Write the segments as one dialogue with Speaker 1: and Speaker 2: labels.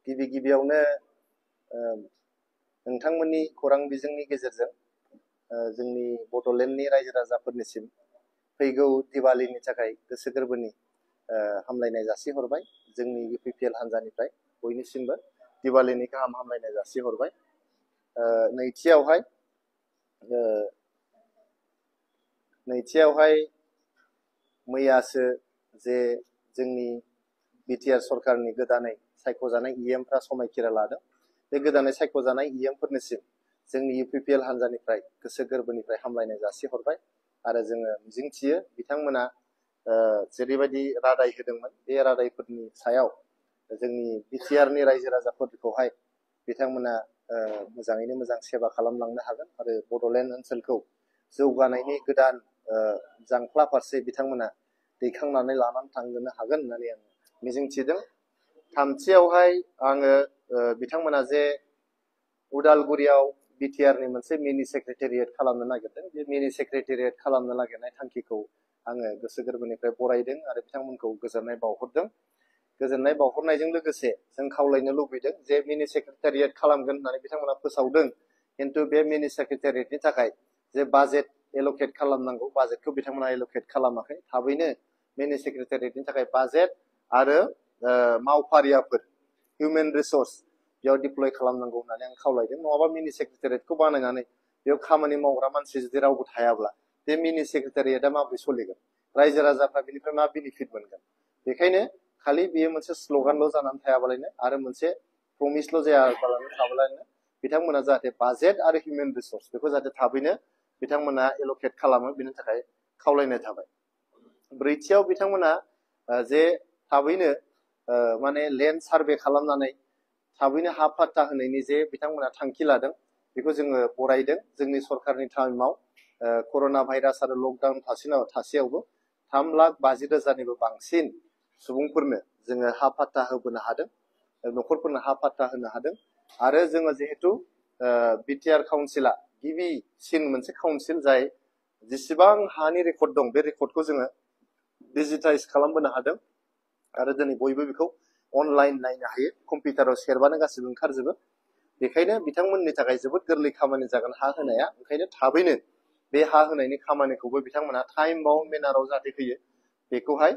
Speaker 1: गिबियावनो नोंथांमोननि खौरां बिजोंनि गेजेरजों जोंनि बड'लेण्डनि रायजो राजाफोरनिसिम फैगौ दिवालीनि थाखाय गोसो गोरबोनि हामलायनाय जासिहरबाय। जोंनि UPPL हान्जानिफ्राय बयनिसिमबो दिवालीनि गाहाम हामलायनाय जासिहरबाय। नैथियावहाय मैयासो जे जोंनि BTR सरकारनि गोदानै सायख'जानाय EMफ्रा समायखिरा लादों। बे गोदानै सायख'जानाय EMफोरनिसिम जोंनि UPPL हान्जानिफ्राय गोसो गोरबोनिफ्राय हामलायनाय जासिहरबाय आरो जोङो मिजिंथियो बिथांमोना जेरैबायदि रादाय होदोंमोन बे रादायफोरनि सायाव जोंनि BTRनि रायजो राजाफोरखौहाय बिथांमोना मोजाङैनो मोजां सेवा खालामलांनो हागोन आरो बड'लेण्ड ओनसोलखौ जौगानायनि गोदान जांख्ला फारसे बिथांमोना दैखांनानै लानानै थांनो हागोन होननानै आं मिजिंथिदों। थामथियावहाय आङो बिथांमोना जे उदालगुरियाव BTRनि मोनसे मिनि सेक्रेटारियेट खालामनो नागिरदों, बे मिनि सेक्रेटारियेट खालामनो नागिरनाय थांखिखौ आङो गोसो गोरबोनिफ्राय बरायदों आरो बिथांमोनखौ गोजोननाय बावहरदों। गोजोननाय बावहरनायजों लोगोसे जों खावलायनो लुबैदों जे मिनि सेक्रेटारियेट खालामगोन होननानै बिथांमोना फोसावदों, किन्तु बे मिनि सेक्रेटारियेटनि थाखाय जे बाजेट एल'केट खालामनांगौ बाजेटखौ बिथांमोना एल'केट खालामाखै। थाबैनो मिनि सेक्रेटारियेटनि थाखाय बाजेट आरो मावफारियाफोर हिउमेन रिसर्स बेयाव डिप्लय खालामनांगौ होननानै आं खावलायदों। नङाबा मिनि सेक्रेटारियेटखौ बानायनानै बेयाव खामानि मावग्रा मानसि जुदि रावबो थायाब्ला बे मिनि सेक्रेटारियेटआ माबोरै सोलिगोन, रायजो राजाफ्रा बेनिफ्राय मा बेनिफिट मोनगोन। बेखायनो खालि बेयो मोनसे स्ल'गानल' जानानै थायाबालायनो आरो मोनसे प्रमिसल' जायाबालानो थाबालायनो बिथांमोना जाहाथे बाजेट आरो हिउमेन रिसर्स बेखौ जाहाथे थाबैनो बिथांमोना एल'केट खालामो, बेनि थाखाय खावलायनाय थाबाय। ब्रैथियाव बिथांमोना जे थाबैनो माने लेन्ड सार्भे खालामनानै थाबैनो हा पाट्टा होनायनि जे बिथांमोना थांखि लादों बेखौ जोङो बरायदों। जोंनि सरकारनि टाइमाव कर'ना भाइरास आरो लकडाउन थासेयावबो 3,50,000निबो बांसिन सुबुंफोरनो जोङो हा पाट्टा होबोनो हादों, न'खरफोरनो हा पाट्टा होनो हादों। आरो जोङो जिहेतु BTR काउन्सिला गिबिसिन मोनसे काउन्सिल जाय जेसेबां हानि रेकर्ड दं बे रेकर्डखौ जोङो डिजिटाइज खालामबोनो हादों आरो दिनै बयबो बेखौ अनलाइन नायनो हायो, कम्पिउटाराव सेरबानो गासिबो ओंखारजोबो। बेखायनो बिथांमोननि थाखाय जोबोद गोरलै खामानि जागोन हा होनाया। ओंखायनो थाबैनो बे हा होनायनि खामानिखौबो बिथांमोना टाइम बाउन्ड मेनाराव जाहाथे होयो बेखौहाय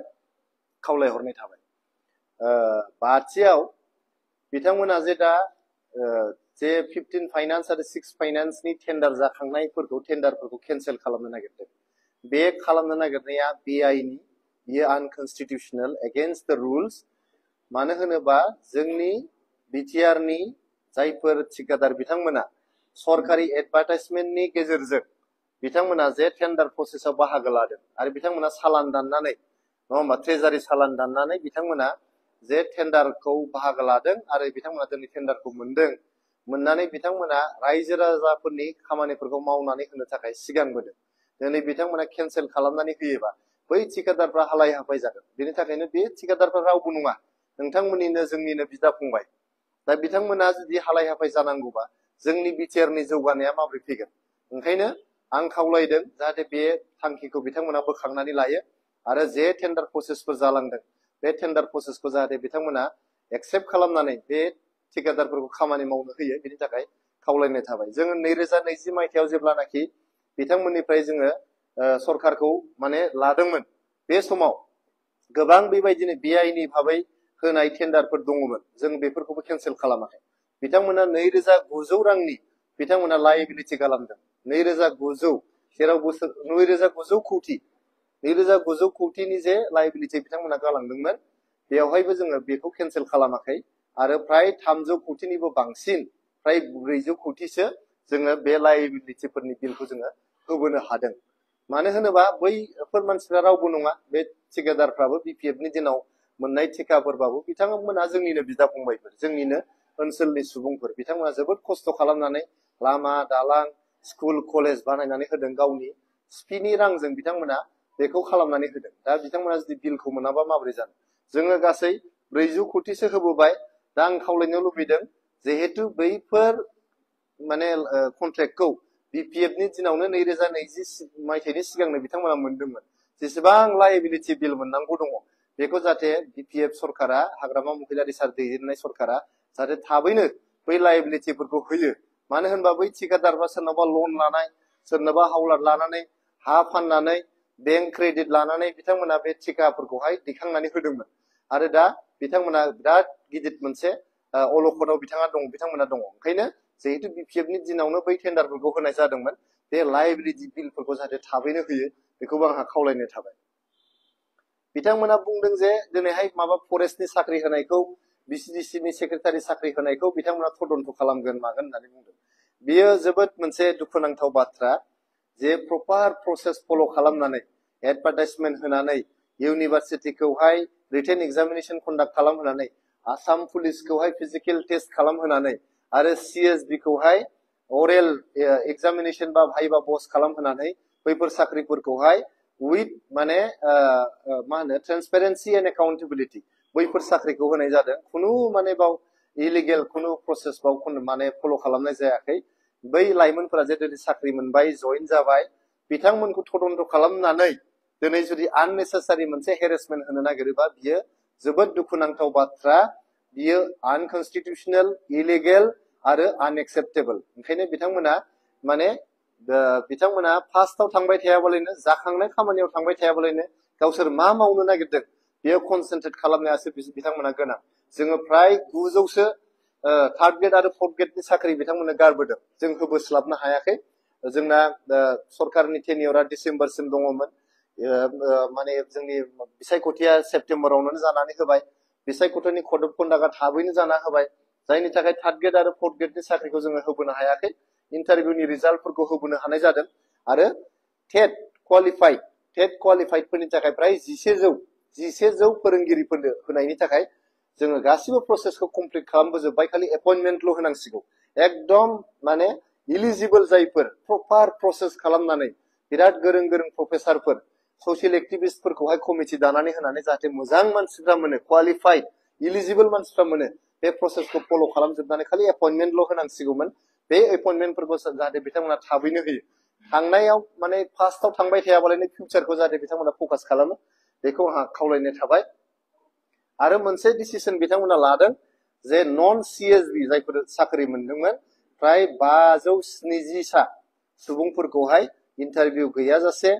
Speaker 1: खावलायहरनाय थाबाय। बाथियाव बिथांमोना जे दा जे 15 फाइनान्स आरो 6 फाइनान्सनि टेन्डार जाखांनायफोरखौ टेन्डारफोरखौ केन्सेल खालामनो नागिरदों। बे खालामनो नागिरनाया बेआइनि, बियो आनकनस्टिटिउसनेल, एगेन्स्ट द रुल्स। मानो होनोबा जोंनि BTRनि जायफोर ठिकादार बिथांमोना सरकारि एडभार्टाइजमेन्टनि गेजेरजों बिथांमोना जे टेन्डार प्रसेसआव बाहागो लादों आरो बिथांमोना सालान दाननानै, नङा होमबा, ट्रेजारि सालान दाननानै बिथांमोना जे टेन्डारखौ बाहागो लादों आरो बिथांमोना दिनै टेन्डारखौ मोनदों। मोननानै बिथांमोना रायजो राजाफोरनि खामानिफोरखौ मावनानै होनो थाखाय सिगांबोदों। दिनै बिथांमोना केन्सेल खालामनानै होयोबा बै ठिकादारफ्रा हालाय हाफाय जागोन। बेनि थाखायनो बे ठिकादारफ्रा रावबो नङा, नोंथांमोननिनो जोंनिनो बिदा फंबाय। दा बिथांमोना जुदि हालाय हाफाय जानांगौबा जोंनि BTRनि जौगानाया माबोरै फैगोन। ओंखायनो आं खावलायदों जाहाथे बे थांखिखौ बिथांमोना बोखांनानै लायो आरो जे टेन्डार प्रसेसफोर जालांदों बे टेन्डार प्रसेसखौ जाहाथे बिथांमोना एक्सेप्ट खालामनानै बे ठिकादारफोरखौ खामानि मावनो होयो, बेनि थाखाय खावलायनाय थाबाय। जोङो 2020 मायथाइयाव जेब्लानाखि बिथांमोननिफ्राय जोङो सरकारखौ माने लादोंमोन, बे समाव गोबां बेबायदिनो बेआइनि भाबै होनाय टेन्डारफोर दङमोन। जों बेफोरखौबो केन्सेल खालामाखै। बिथांमोना 2,900 रांनि बिथांमोना लायबिलिटि खालामदों। 2,900 जेराव 2,900 कौटि 2,900 कौटिनि जे लायबिलिटि बिथांमोना गालांदोंमोन, बेवहायबो जोङो बेखौ केन्सेल खालामाखै आरो फ्राय 300 कौटिनिबो बांसिन, फ्राय 400 कौटिसो जोङो बे लायबिलिटिफोरनि बिलखौ जोङो होबोनो हादों। मानो होनोबा बैफोर मानसिफ्रा रावबो नङा, बे ठिकादारफ्राबो BPFनि दिनाव मोननाय ठिकाफोरबाबो बिथांमोना जोंनिनो बिदा फंबायफोर, जोंनिनो ओनसोलनि सुबुंफोर। बिथांमोना जोबोद खस्थ' खालामनानै लामा दालां स्कुल कलेज बानायनानै होदों, गावनि सिपिनि रांजों बिथांमोना बेखौ खालामनानै होदों। दा बिथांमोना जुदि बिलखौ मोनाबा माबोरै जानो। जोङो गासै 400 कौटिसो होबोबाय। दा आं खावलायनो लुबैदों जिहेतु बैफोर माने कन्ट्रेक्टखौ BPFनि दिनावनो 2020 मायथाइनि सिगांनो बिथांमोना मोनदोंमोन। जेसेबां लायबिलिटि बिल मोननांगौ दङ बेखौ जाहाथे BPF सरकारा, हाग्रामा महिलारि सार दैदेननाय सरकारा जाहाथे थाबैनो बै लायबिलिटिफोरखौ होयो मानो होनबा बै थिकादारफ्रा सोरनावबा लन लानाय सोरनावबा हावलाद लानानै हा फाननानै बेंक क्रेडिट लानानै बिथांमोना बे थिकाफोरखौहाय दैखांनानै होदोंमोन आरो दा बिथांमोना बिराद गिदिर मोनसे अलखदाव बिथांमोना दङ ओंखायनो जिहेतु बिपिएफनि दिनावनो बै टेन्डारफोरखौ होनाय जादोंमोन बे लायबिलिटि बिलफोरखौ जाहाथे थाबैनो होयो बेखौबो आंहा खावलायनाय थाबाय बिथांमोना बुंदों जे दिनैहाय माबा फरेस्टनि साख्रि होनायखौ बिसिडिसिनि सेक्रेटारि साख्रि होनायखौ बिथांमोना तदन्त खालामगोन मागोन होननानै बुंदों बियो जोबोद मोनसे दुखुनांथाव बाथ्रा जे प्रपार प्रसेस फल' खालामनानै एडभार्टाइजमेन्ट होनानै इउनिभार्सिटिखौहाय रिटेन एग्जामिनेशन कन्डाक्ट खालामहोनानै आसाम पुलिसखौहाय फिजिकेल टेस्ट खालामहोनानै आरो सिएसबि खौहाय अरेल एग्जामिनेशन बा भाइबा बस खालामहोनानै बैफोर साख्रिफोरखौहाय विथ माने मा होनो ट्रान्सपेरेन्सि एन्ड एकाउन्टेबिलिटि बैफोर साख्रिखौ होनाय जादों खुनु माने बाव इलिगेल खुनु प्रसेस बाव माने फल' खालामनाय जायाखै बै लाइमोनफोरा जे दिनै साख्रि मोनबाय जइन जाबाय बिथांमोनखौ तदन्त खालामनानै दिनै जुदि आननेसेसारि मोनसे हेरेसमेन्ट होनो नागिरोबा बियो जोबोद दुखुनांथाव बाथ्रा बियो आनकनस्टिटिउसनेल इलिगेल आरो आनएक्सेप्टेबल ओंखायनो बिथांमोना माने बिथांमोना फार्स्टआव थांबाय थायाबालायनो जाखांनाय खामानियाव थांबाय थायाबालायनो गावसोर मा मावनो नागिरदों बेयो कनसेन्ट्रेट खालामनायासो बिथांमोना गोनां जोङो फ्राय 900सो थार्ड ग्रेड आरो फोर्थ ग्रेडनि साख्रि बिथांमोननो गारबोदों जों होबोस्लाबनो हायाखै जोंना सरकारनि टेनियरा डिसेम्बरसिम दङमोन माने जोंनि बिसायख'थिया सेप्तेम्बरावनो जानानै होबाय बिसायख'थिनि कड अफ कन्डाक्टआ थाबैनो जाना होबाय जायनि थाखाय थार्ड ग्रेड आरो फोर्थ ग्रेडनि साख्रिखौ जोङो होबोनो हायाखै इन्टारभिउनि रिजाल्टफोरखौ होबोनो हानाय जादों आरो टेट क्वालिफाइडफोरनि थाखाय फ्राय 1100 फोरोंगिरिफोरनो होनायनि थाखाय जोङो गासिबो प्रसेसखौ कमप्लिट खालामबोजोबबाय खालि एपइन्टमेन्टल' होनांसिगौ एकदम माने इलिजिबल जायफोर प्रपार प्रसेस खालामनानै बिराद गोरों प्रफेसारफोर ससियेल एक्टिभिस्टफोरखौहाय कमिटि दानानै होनानै जाहाथे मोजां मानसिफ्रा मोनो क्वालिफाइड इलिजिबल मानसिफ्रा मोनो बे प्रसेसखौ फल' खालामजोबनानै खालि एपइन्टमेन्टल' होनांसिगौमोन बे एपइन्टमेन्टफोरखौ जाहाथे बिथांमोना थाबैनो होयो थांनायाव माने फार्स्टआव थांबाय थायाबालायनो फिउचारखौ जाहाथे बिथांमोना फकास खालामो बेखौ आंहा खावलायनाय थाबाय आरो मोनसे डिसिजन बिथांमोना लादों जे नन सिएसबि जायफोर साख्रि मोनदोंमोन फ्राय 570 सुबुंफोरखौहाय इन्टारभिउ गैयाजासे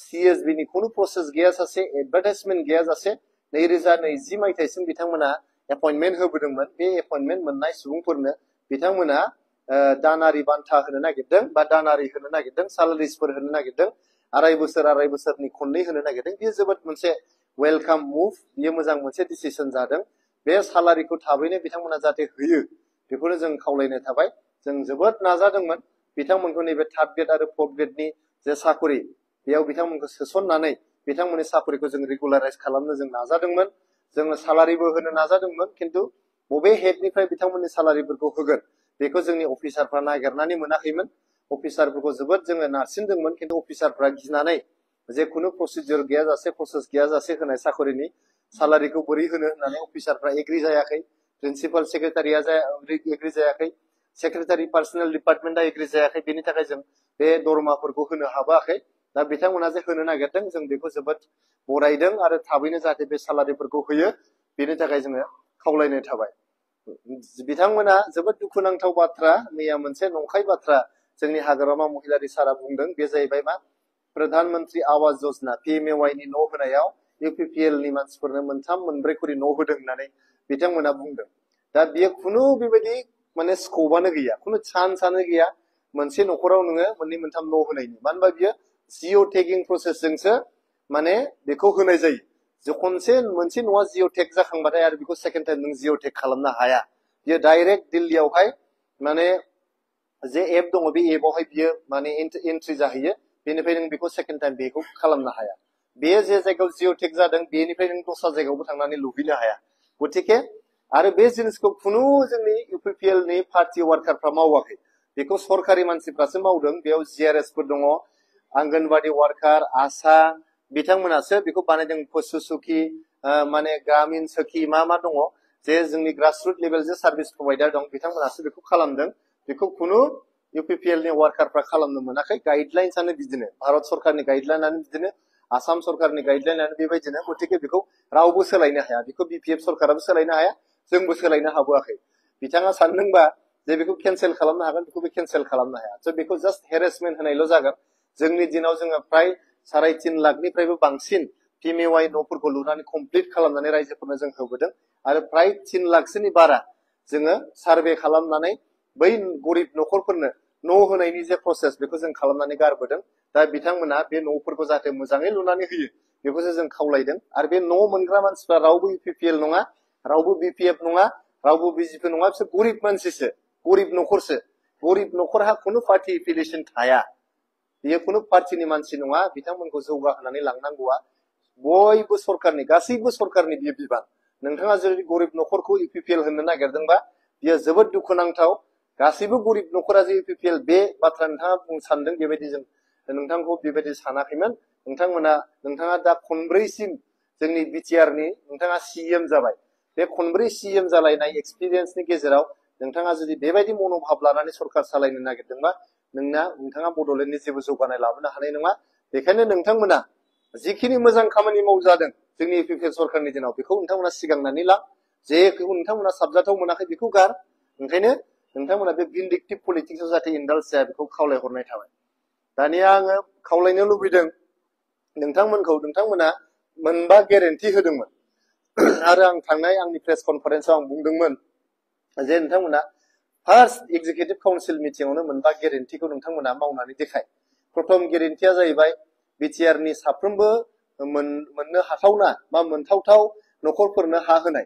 Speaker 1: सिएसबि नि खुनु प्रसेस गैयाजासे एडभार्टाइजमेन्ट गैयाजासे 2020 मायथाइसिम बिथांमोना एपइन्टमेन्ट होबोदोंमोन बे एपइन्टमेन्ट मोननाय सुबुंफोरनो बिथांमोना दानारि बान्था होनो नागिरदों बा दानारि होनो नागिरदों सालारिसफोर होनो नागिरदों आराय बोसोरनि खननै होनो नागिरदों बेयो जोबोद मोनसे वेलकाम मुभ बियो मोजां मोनसे डिसिजन जादों बे सालारिखौ थाबैनो बिथांमोना जाहाथे होयो बेखौनो जों खावलायनाय थाबाय जों जोबोद नाजादोंमोन बिथांमोनखौ नैबे थार्ड ग्रेड आरो फोर्थ ग्रेडनि जे साखरि बेयाव बिथांमोनखौ सोसननानै बिथांमोननि साखरिखौ जों रेगुलाराइज खालामनो जों नाजादोंमोन जोङो सालारिबो होनो नाजादोंमोन खिन्थु बबे हेडनिफ्राय बिथांमोननि सालारिफोरखौ होगोन बेखौ जोंनि अफिसारफ्रा नागिरनानै मोनाखैमोन अफिसारफोरखौ जोबोद जोङो नारसिनदोंमोन खिन्थु अफिसारफ्रा गिनानै जे खुनु प्रसिडियर गैयाजासे प्रसेस गैयाजासे होनाय साखरिनि सालारिखौ बोरै होनो होननानै अफिसारफ्रा एग्रि जायाखै प्रिन्सिपाल सेक्रेटारिया एग्रि जायाखै सेक्रेटारि पार्सनेल डिपार्टमेन्टआ एग्रि जायाखै बेनि थाखाय जों बे दरमाफोरखौ होनो हाबाखै दा बिथांमोना जे होनो नागिरदों जों बेखौ जोबोद बरायदों आरो थाबैनो जाहाथे बे सालारिफोरखौ होयो बेनि थाखाय जोङो खावलायनाय थाबाय बिथांमोना जोबोद दुखुनांथाव बाथ्रा मैया मोनसे नंखाय बाथ्रा जोंनि हाग्रामा महिलारि सारा बुंदों बे जाहैबाय मा प्रधानमन्त्री आवास योजना पिएमएवाइ नि न' होनायाव इउपिपिएल नि मानसिफोरनो 3-4 खरि न' होदों होननानै बिथांमोना बुंदों दा बियो खुनु बेबायदि माने स्कोपआनो गैया खुनु चान्सआनो गैया मोनसे न'खराव नोङो 2-3 न' होनायनि मानो होनबा बियो जिअ टेगिं प्रसेसजोंसो माने बेखौ होनाय जायो जे खनसे मोनसे न'आ जिअ टेग जाखांबाथाय आरो बेखौ सेकेन्ड टाइम नों जिअ टेग खालामनो हाया बियो डाइरेक्ट दिल्लीयावहाय माने जे एप दङ बे एपआवहाय बियो माने एन्ट्रि जाहैयो बेनिफ्राय नों बेखौ सेकेन्ड टाइम बेखौ खालामनो हाया बे जे जायगायाव जिअ टेग जादों बेनिफ्राय नों दस्रा जायगायावबो थांनानै लुहैनो हाया गतिके आरो बे जिनिसखौ खुनु जोंनि इउपिपिएल नि पार्टी वार्कारफ्रा मावाखै बेखौ सरकारि मानसिफ्रासो मावदों बेयाव जिआरएसफोर दङ आंगनबाड़ी वार्कार आशा बिथांमोनासो बेखौ बानायदों पशु सखी माने ग्रामीण सखी मा दङ जे जोंनि ग्रासरुट लेभेल जे सार्भिस प्रोवाइडार दं बिथांमोनासो बेखौ खालामदों बेखौ खुनु इउपिपिएल नि वार्कारफ्रा खालामनो मोनाखै गाइडलाइन्सआनो बिदिनो भारत सरकारनि गाइडलाइनआनो बिदिनो आसाम सरकारनि गाइडलाइनआनो बेबायदिनो गतिके बेखौ रावबो सोलायनो हाया बेखौ बिपिएफ सरकाराबो सोलायनो हाया जोंबो सोलायनो हाबोआखै बिथाङा सानदोंबा जे बेखौ केन्सेल खालामनो हागोन बेखौ केन्सेल खालामनो हाया स' बेखौ जास्ट हेरेसमेन्ट होनायल' जागोन जोंनि दिनाव जोङो फ्राय 3.5 लाखनिफ्रायबो बांसिन PMAY न'फोरखौ लुनानै कमप्लिट खालामनानै रायजोफोरनो जों होबोदों आरो फ्राय 3 लाखसोनि बारा जोङो सार्भे खालामनानै बै गरिब न'खरफोरनो न' होनायनि जे प्रसेस बेखौ जों खालामनानै गारबोदों दा बिथांमोना बे न'फोरखौ जाहाथे मोजाङै लुनानै होयो बेखौसो जों खावलायदों आरो बे न' मोनग्रा मानसिफ्रा रावबो UPPL नङा रावबो BPF नङा रावबो BJP नङा बिसोर गरिब मानसिसो गरिब न'खरसो गरिब न'खरहा खुनु पार्टी एफिलिएशन थाया बेयो खुनु पार्टीनि मानसि नङा बिथांमोनखौ जौगाहोनानै लांनांगौआ बयबो सरकारनि गासैबो सरकारनि बियो बिबान नोंथाङा जुदि गरिब न'खरखौ UPPL होननो नागिरदोंबा बियो जोबोद दुखुनांथाव गासैबो गरिब न'खरा जे UPPL बे बाथ्रा नोंथाङा बुंनो सानदों बेबायदि जों नोंथांखौ बेबायदि सानाखैमोन नोंथाङा दा खनब्रैसिम जोंनि बिटिआरनि नोंथाङा CM जाबाय बे खनब्रै CM जालायनाय एक्सपिरियेन्सनि गेजेराव नोंथाङा जुदि बेबायदि मनोभाब लानानै सरकार सालायनो नागिरदोंबा नोंथाङा बड'लेण्डनि जेबो जौगानाय लाबोनो हानाय नङा बेखायनो नोंथांमोना जिखिनि मोजां खामानि मावजादों जोंनि UPPL सरकारनि दिनाव बेखौ नोंथांमोना सिगांनानै ला जेखौ नोंथांमोना साबजाथाव मोनाखै बेखौ गार ओंखायनो नोंथांमोना बे भिन्डिक्टिभ पलिटिक्सआव जाहाथे इन्डाल्ज जाया बेखौ खावलायहरनाय थाबाय दानिया आङो खावलायनो लुबैदों नोंथांमोना मोनबा गेरेन्टि होदोंमोन आरो आं थांनाय आंनि प्रेस कनफारेन्सआव आं बुंदोंमोन जे नोंथांमोना फार्स्ट एग्जिकिउटिभ काउन्सिल मिटिंआवनो मोनबा गेरेन्टिखौ नोंथांमोना मावनानै देखाय प्रथम गेरेन्टिया जाहैबाय बिटिआरनि साफ्रोमबो मोननो हाथावना बा मोनथावथाव न'खरफोरनो हा होनाय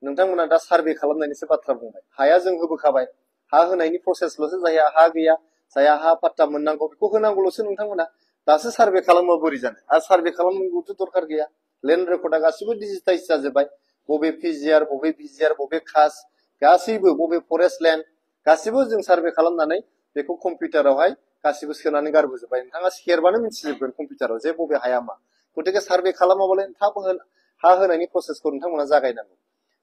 Speaker 1: नोंथांमोना दा सार्भे खालामनायनिसो बाथ्रा बुंबाय हाया जों होबोखाबाय हा होनायनि प्रसेसल'सो जायहा हा गैया जायहा हा पाट्टा मोननांगौ बेखौ होनांगौल'सो नोंथांमोना दासो सार्भे खालामो बोरै जानो आरो सार्भे खालामनांगौथ' दरखार गैया लेन्ड रेकर्डआ गासिबो डिजिटाइज जाजोब्बाय बबे PGR बबे BGR बबे खास गासैबो बबे फरेस्ट लेन्ड गासिबो जों सार्भे खालामनानै बेखौ कम्पिउटारावहाय गासिबो सोनानै गारबोजोब्बाय नोंथाङा सेरबानो मिथिजोबगोन कम्पिउटाराव जे बबे हाया मा गतिके सार्भे खालामाबालाय थाब हा होनायनि प्रसेसखौ नोंथांमोना जागायनांगौ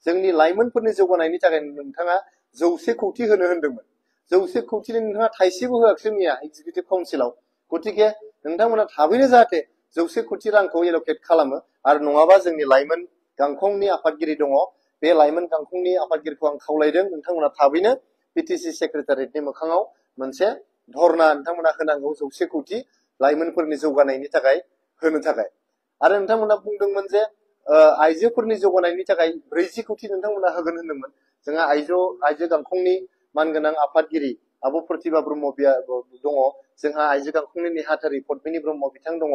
Speaker 1: जोंनि लाइमोनफोरनि जौगानायनि थाखाय नोंथाङा 100 कौटि होनो होनदोंमोन 100 कौटिनि नोंथाङा थाइसेबो होआखै मैया एग्जिकिउटिभ काउन्सिलाव गतिके नोंथांमोना थाबैनो जाहाथे 100 कौटि रांखौ एल'केट खालामो आरो नङाबा जोंनि लाइमोन गांखंनि आफादगिरि दङ बे लाइमोन गांखंनि आफादगिरिखौ आं खावलायदों नोंथांमोना थाबैनो PTC सेक्रेटारियेटनि मोखाङाव मोनसे धरना नोंथांमोना होनांगौ 100 कौटि लाइमोनफोरनि जौगानायनि थाखाय होनो थाखाय आरो नोंथांमोना बुंदोंमोन जे आइजोफोरनि जौगानायनि थाखाय 40 कौटि नोंथांमोना होगोन होनदोंमोन जोंहा आइजो गांखंनि मानगोनां आफादगिरि आब' प्रतिभा ब्रह्म दङ जोंहा आइजो गांखंनि नेहाथारि पद्मिनी ब्रह्म बिथां दङ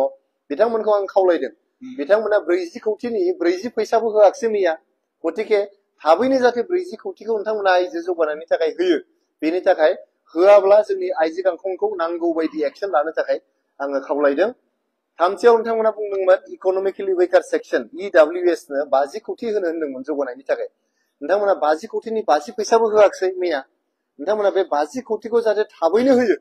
Speaker 1: बिथांमोनखौ आं खावलायदों बिथांमोना 40 कौटिनि 40 फैसाबो होआखै मैया गतिके थाबैनो जाहाथे 40 कौटिखौ नोंथांमोना आइजो जौगानायनि थाखाय होयो बेनि थाखाय होआब्ला जोंनि आइजो गांखंखौ नांगौ बायदि एक्सन लानो थाखाय आङो खावलायदों थामथियाव नोंथांमोना बुंदोंमोन इकनमिकेलि वेकार सेक्सन EWS नो 50 कौटि होनो होनदोंमोन जौगानायनि थाखाय नोंथांमोना 50 कौटिनि 50 फैसाबो होआखै मैया नोंथांमोना बे 50 कौटिखौ जाहाथे थाबैनो होयो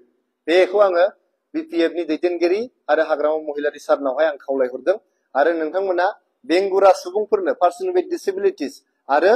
Speaker 1: बेखौ आङो BPF नि दैदेनगिरि आरो हाग्रामा महिलारि सारनावहाय आं खावलायहरदों आरो नोंथांमोना बेंगुरा सुबुंफोरनो पार्सन विथ डिसेबिलिटिस आरो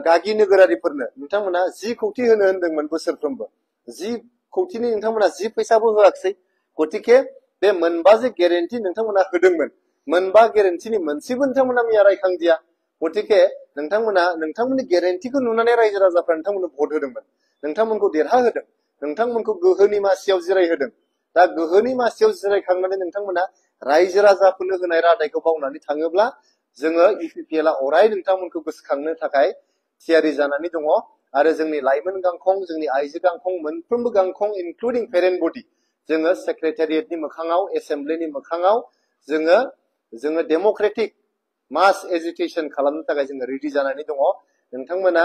Speaker 1: गागि नोगोरारिफोरनो नोंथांमोना 10 कौटि होनो होनदोंमोन बोसोरफ्रोमबो 10 कौटिनि नोंथांमोना 10 फैसाबो होआखै गतिके बे मोनबा जे गेरेन्टि नोंथांमोना होदोंमोन मोनबा गेरेन्टिनि मोनसेबो नोंथांमोना मैया रायखांदिया गतिके नोंथांमोननि गेरेन्टिखौ नुनानै रायजो राजाफ्रा नोंथांमोननो भट होदोंमोन नोंथांमोनखौ देरहाहोदों नोंथांमोनखौ गोहोनि मासियाव जिरायहोदों दा गोहोनि मासियाव जिरायखांनानै नोंथांमोना रायजो राजाफोरनो होनाय रादायखौ बावनानै थाङोब्ला जोङो UPPLआ अराय नोंथांमोनखौ गोसोखांनो थाखाय थियारि जानानै दङ आरो जोंनि लाइमोन गांखं जोंनि आइजो गांखं मोनफ्रोमबो गांखं इनक्लुडिं पेरेन्ट बडि जोङो सेक्रेटारियेटनि मोखाङाव एसेम्ब्लिनि मोखाङाव जोङो डेम'क्रेटिक मास एजिटेशन खालामनो थाखाय जोङो रेडि जानानै दङ नोंथांमोना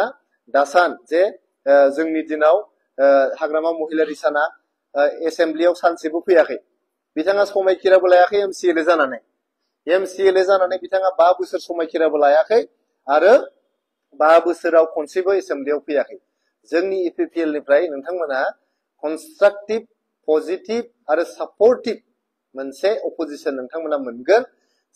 Speaker 1: दासान जे जोंनि दिनाव हाग्रामा महिलारि साना एसेम्ब्लियाव सानसेबो फैयाखै बिथाङा समायखिराबो लायाखै MCLA जानानै बिथाङा 5 बोसोर समायखिराबो लायाखै आरो 5 बोसोराव खनसेबो एसेम्ब्लियाव फैयाखै जोंनि UPPL निफ्राय नोंथांमोना कनस्ट्राक्टिभ पजिटिभ आरो सापर्टिभ मोनसे अपोजिशन नोंथांमोना मोनगोन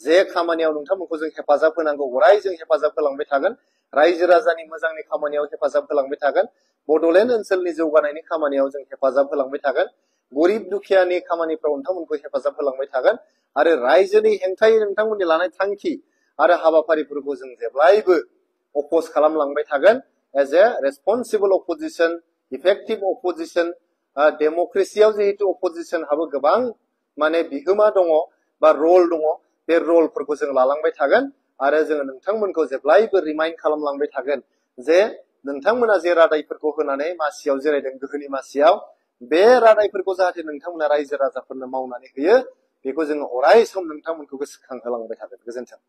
Speaker 1: जे खामानियाव नोंथांमोनखौ जों हेफाजाब होनांगौ अराय जों हेफाजाब होलांबाय थागोन रायजो राजानि मोजांनि खामानियाव हेफाजाब होलांबाय थागोन बड'लेण्ड ओनसोलनि जौगानायनि खामानियाव जों हेफाजाब होलांबाय थागोन गरिब दुखियानि खामानिफ्राव नोंथांमोनखौ हेफाजाब होलांबाय थागोन आरो रायजोनि हेंथायै नोंथांमोननि लानाय थांखि आरो हाबाफारिफोरखौ जों जेब्लायबो अपोज खालामलांबाय थागोन as a responsible opposition effective opposition डेमोक्रेसियाव जिहेतु अपोजिशनहाबो गोबां माने बिहोमा दङ बा रल दङ बे रलफोरखौ जों लालांबाय थागोन आरो जोङो नोंथांमोनखौ जेब्लायबो रिमाइन्ड खालामलांबाय थागोन जे नोंथांमोना जे रादायफोरखौ होनानै मासियाव जिरायदों गोहोनि मासियाव बे रादायफोरखौ जाहाथे नोंथांमोना रायजो राजाफोरनो मावनानै होयो बेखौ जोङो अराय सम नोंथांमोनखौ गोसोखांहोलांबाय थागोन। गोजोन्थों।